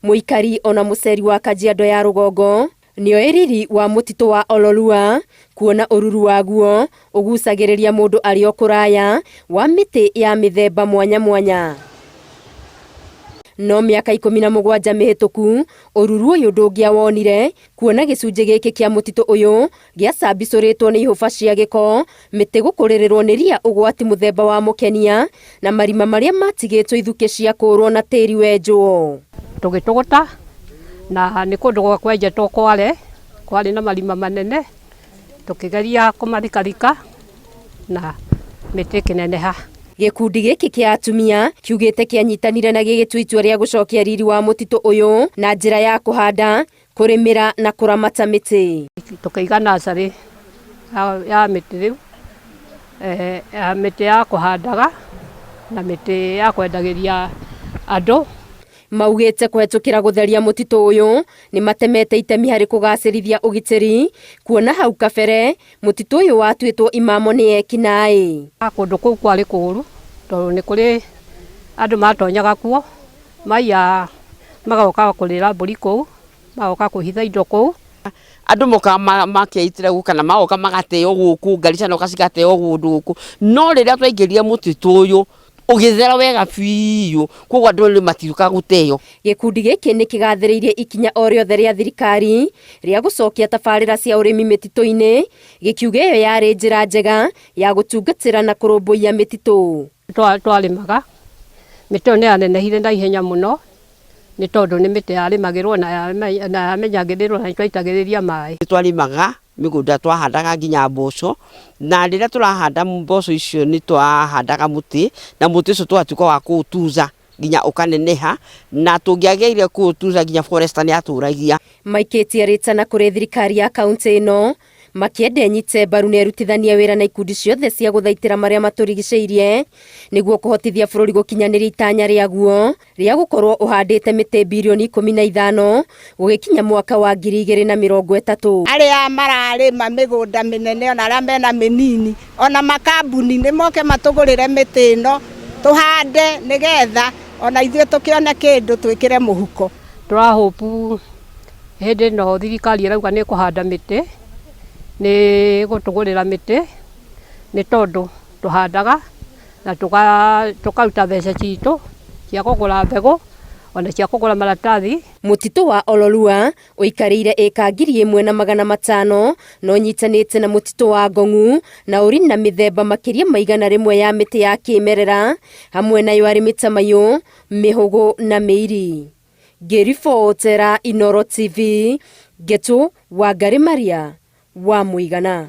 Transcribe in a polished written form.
Mũikari ona mũceri wa Kajiado ya rũgongo nĩoĩ riri wa mũtitũ wa Ololua, kuona ũruru waguo ũgucagĩrĩria mũndũ arĩ o kũraya wa mĩtĩ ya mĩthemba mwanya mwanya. No mĩaka 17 mĩhĩtũku ũruru ũyũ ndũngĩawonire, kuona gĩcunjĩ gĩkĩ kĩa mũtitũ ũyũ gĩacambicũrĩtwo nĩ ihũba cia gĩko, mĩtĩ gũkũrĩrĩrwo nĩ ria ũgwati mũthemba wa mũkenia, na marima marĩa matigĩtwo ithukĩ cia kũũrwo na tĩri wenjwo. Tũgĩtũgũta na nĩ kũndũ gwa kwenjetwo kware, kwarĩ na marima manene, tũkĩgeria kũmathikathika na mĩtĩ ĩkĩneneha. Gĩkundi gĩkĩ kĩa atumia kiugĩte kĩanyitanire na gĩgĩtua itua rĩa gũcokia riri wa mũtitũ ũyũ na njĩra ya kũhanda, kũrĩmĩra na kũramata mĩtĩ. Tũkĩiga nursery ya mĩtĩ rĩu, ya mĩtĩ ya kũhandaga na mĩtĩ ya kwendagĩria andũ. Maugĩte kũhetũkĩra gũtheria mũtitũ ũyũ nĩ matemete itemi harĩ kũgacĩrithia ũgitĩri, kuona hau kabere mũtitũ ũyũ watuĩtwo imamo nĩ ekinaĩ. Kũndũ kũu kwarĩ kũũru tondũ nĩ kũrĩ andũ matonyaga kuo maiya, magoka kũrĩra mbũri kũu, magoka kũhitha indo kũu. Andũ mokaga makeitĩra gũkũ kana magoka magateo gũkũ, ngari cianoka cigateo kũndũ gũkũ. No rĩrĩa twaingĩrire mũtitũ ũyũ ũgĩthera wega biũ, koguo andũ nĩ matiũkaga gũteo. Gĩkundi gĩkĩ nĩ kĩgathĩrĩirie ikinya o rĩothe rĩa thirikari rĩa gũcokia tabarĩra cia ũrĩmi mĩtitũ-inĩ, gĩkiuga ĩyo yarĩ njĩra njega ya gũtungatĩra na kũrũmbũiya mĩtitũ. Twarĩmaga mĩtĩ ĩyo nĩ yanenehire na ihenya mũno, nĩ tondũ nĩ mĩtĩ yarĩmagĩrwo na yamenyagĩrĩrwo na nĩ twaitagĩrĩria maĩ. Twarĩmaga mĩgũnda, twahandaga nginya mboco, na rĩrĩa tũrahanda mboco icio nĩ twahandaga mũtĩ, na mũtĩ ũcio tũgatuĩka wa kũũtuza nginya ũkaneneha, na tũngĩagĩire kũũtuza nginya forester nĩ atũragia. Maikĩtie rĩtana kũrĩ thirikari ya kaunti ĩno makĩenda ĩnyite mbaru na ĩrutithanie wĩra na ikundi ciothe cia gũthaitĩra marĩa matũrigicĩirie nĩguo kũhotithia bũrũri gũkinyanĩria itanya rĩaguo rĩa gũkorwo ũhandĩte mĩtĩ birioni 15 gũgĩkinya mwaka wa 2030. Arĩa mararĩma mĩgũnda mĩnene ona arĩa mena mĩnini ona makambuni nĩ moke matũgũrĩre mĩtĩ ĩno tũhande nĩgetha ona ithuĩ tũkĩone kĩndũ twĩkĩre mũhuko. Tũrahopu hĩndĩ ĩno thirikari ĩrauga nĩ ĩkũhanda mĩtĩ, nĩ gũtũgũrĩra mĩtĩ, nĩ tondũ tũhandaga na tũkaruta mbeca citũ cia kũgũra mbegũ ona cia kũgũra maratathi. Mũtitũ wa Ololua ũikarĩire ĩka 1500 na ũnyitanĩte na mũtitũ wa Ngong'u na ũrĩ na mĩthemba makĩria ma 100 ya mĩtĩ ya kĩmerera, hamwe nayo arĩ mĩtamaiyũ, mĩhũgũ na mĩiri. Ngĩribotera Inooro TV, Ngetu Wangari Maria wa Mũigana.